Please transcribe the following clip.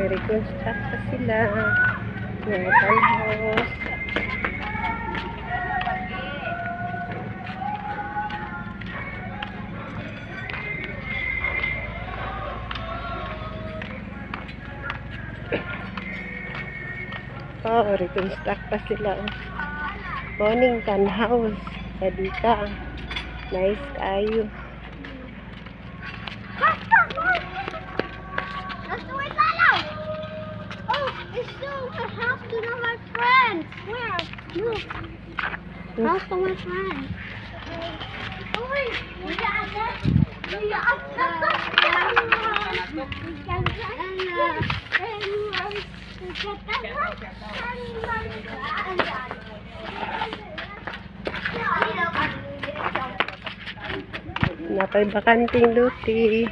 May reconstruct pa sila. Mga townhouse. Oh, reconstruct pa sila. Oh. Morning townhouse. Sadika. Nice kaayo. Let's do it, Lalo. Oh, it's still the house to my friends. Where? Look. House to my friends. Oh, wait. We got that. We got that. We got that. We got that. Naa pay bakanteng lote.